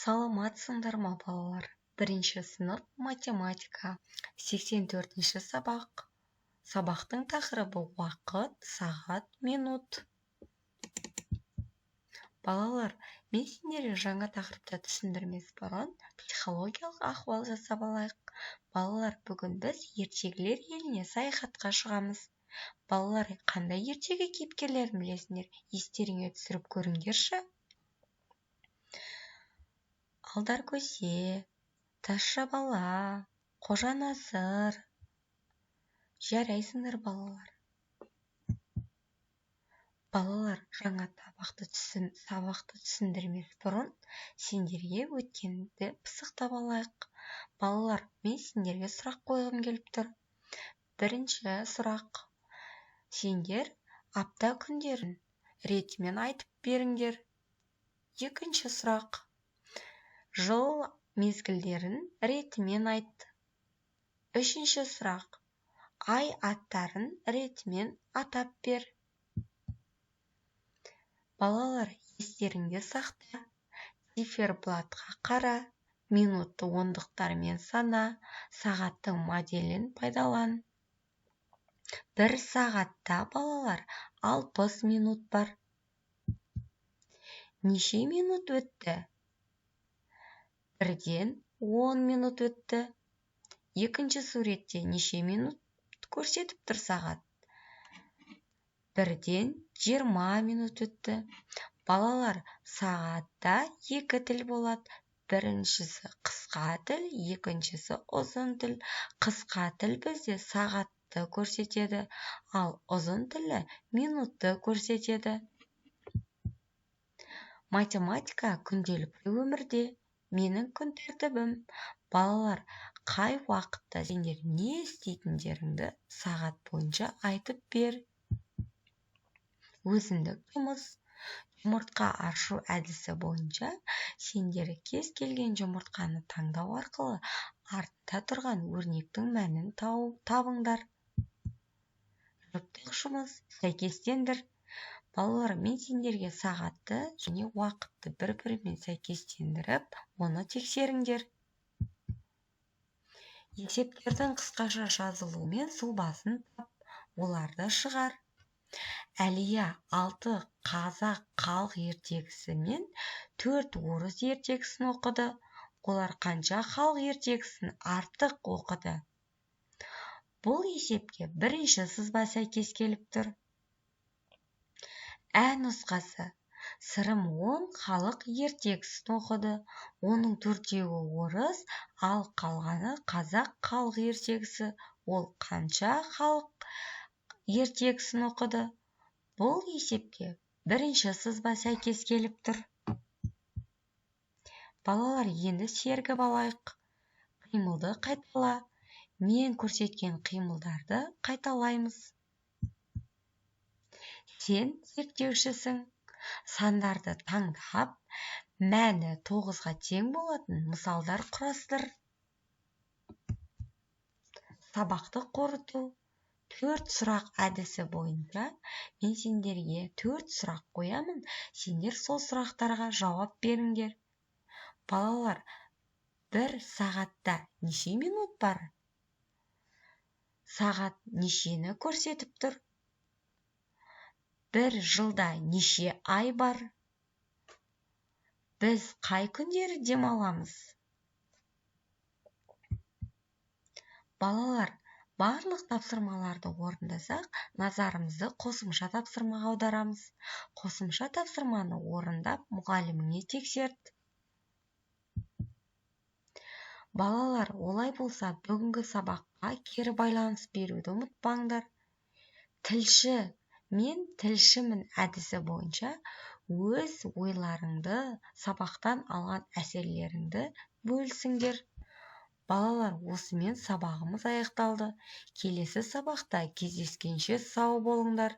Саламатсыңдар ма, балалар? Бірінші сынып, математика, 84-ші сабақ. Сабақтың тақырыбы: уақыт, сағат, минут. Балалар, мен сендерге жаңа тақырыпты түсіндірмес бұрын психологиялық ахуал жасап алайық. Балалар, бүгін біз ертегілер еліне саяхатқа шығамыз. Балалар, қандай ертегі кейіпкерлерін білесіңдер? Естеріңе түсіріп көріңдерші. Алдар Көсе, Тазша бала, Қожанасыр. Жарайсыңдар, балалар. Балалар, жаңа сабақты түсіндірмес бұрын сендерге өткенді пысықтап алайық. Балалар, мен сендерге сұрақ қойғым келіп тұр. Бірінші сұрақ: сендер апта күндерін ретімен айтып беріңдер. Екінші сұрақ: жыл мезгілдерін ретімен айт. Үшінші сұрақ: ай аттарын ретімен атап бер. Балалар, естеріңде сақта: циферблатқа қара, минутты ондықтармен сана, сағаттың моделін пайдалан. Бір сағатта, балалар, 60 минут бар. Неше минут өтті? 1-ден 10 минут өтті. Екінші суретте неше минут көрсетіп тұр сағат? 1-ден 20 минут өтті. Балалар, сағатта екі тіл болады: біріншісі қысқа тіл, екіншісі ұзын тіл. Қысқа тіл бізде сағатты көрсетеді, ал ұзын тілі минутты көрсетеді. Математика күнделікті өмірде. Менің күн тәртібім. Балалар, қай уақытта сендер не істейтіндеріңді сағат бойынша айтып бер. Өзіндік жұмыс: жұмыртқа ашу әдісі бойынша сендер кез келген жұмыртқаны таңдау арқылы артында тұрған өрнектің мәнін табыңдар. Жұптық жұмыс: сәйкестендір. Балалар, мен сендерге сағатты және уақытты бір бірімен сәйкестендіріп, оны тексеріңдер. Есептердің қысқаша жазылуы мен сұлбасын тап, оларды шығар. Әлия алты қазақ халық ертегісі мен төрт орыс ертегісін оқыды. Олар қанша халық ертегісін артық оқыды? Бұл есепке бірінші сызба сәйкес келіп тұр. Ә нұсқасы: Сырым 10 халық ертегісін оқыды. Оның төртеуі орыс, ал қалғаны қазақ халық ертегісі. Ол қанша халық ертегісін оқыды? Бұл есепке бірінші сызба сәйкес келіп тұр. Балалар, енді сергіп алайық. Қимылды қайтала. Мен көрсеткен қимылдарды қайталаймыз. Сен зерттеушісің. Сандарды таңдап, мәні 9-ға тең болатын мысалдар құрастыр. Сабақты қорыту: төрт сұрақ әдісі бойынша мен сендерге төрт сұрақ қоямын, сендер сол сұрақтарға жауап беріңдер. Балалар, бір сағатта неше минут бар? Сағат нешені көрсетіп тұр? Бір жылда неше ай бар? Біз қай күндері демаламыз? Балалар, барлық тапсырмаларды орындасақ, назарымызды қосымша тапсырмаға аударамыз. Қосымша тапсырманы орындап, мұғаліміңе тексерт. Балалар, олай болса, бүгінгі сабаққа кері байланыс беруді ұмытпаңдар. Тілші мен тілшімін әдісі бойынша өз ойларыңды, сабақтан алған әсерлеріңді бөлісіңдер. Балалар, осымен сабағымыз аяқталды. Келесі сабақта кездескенше сау болыңдар.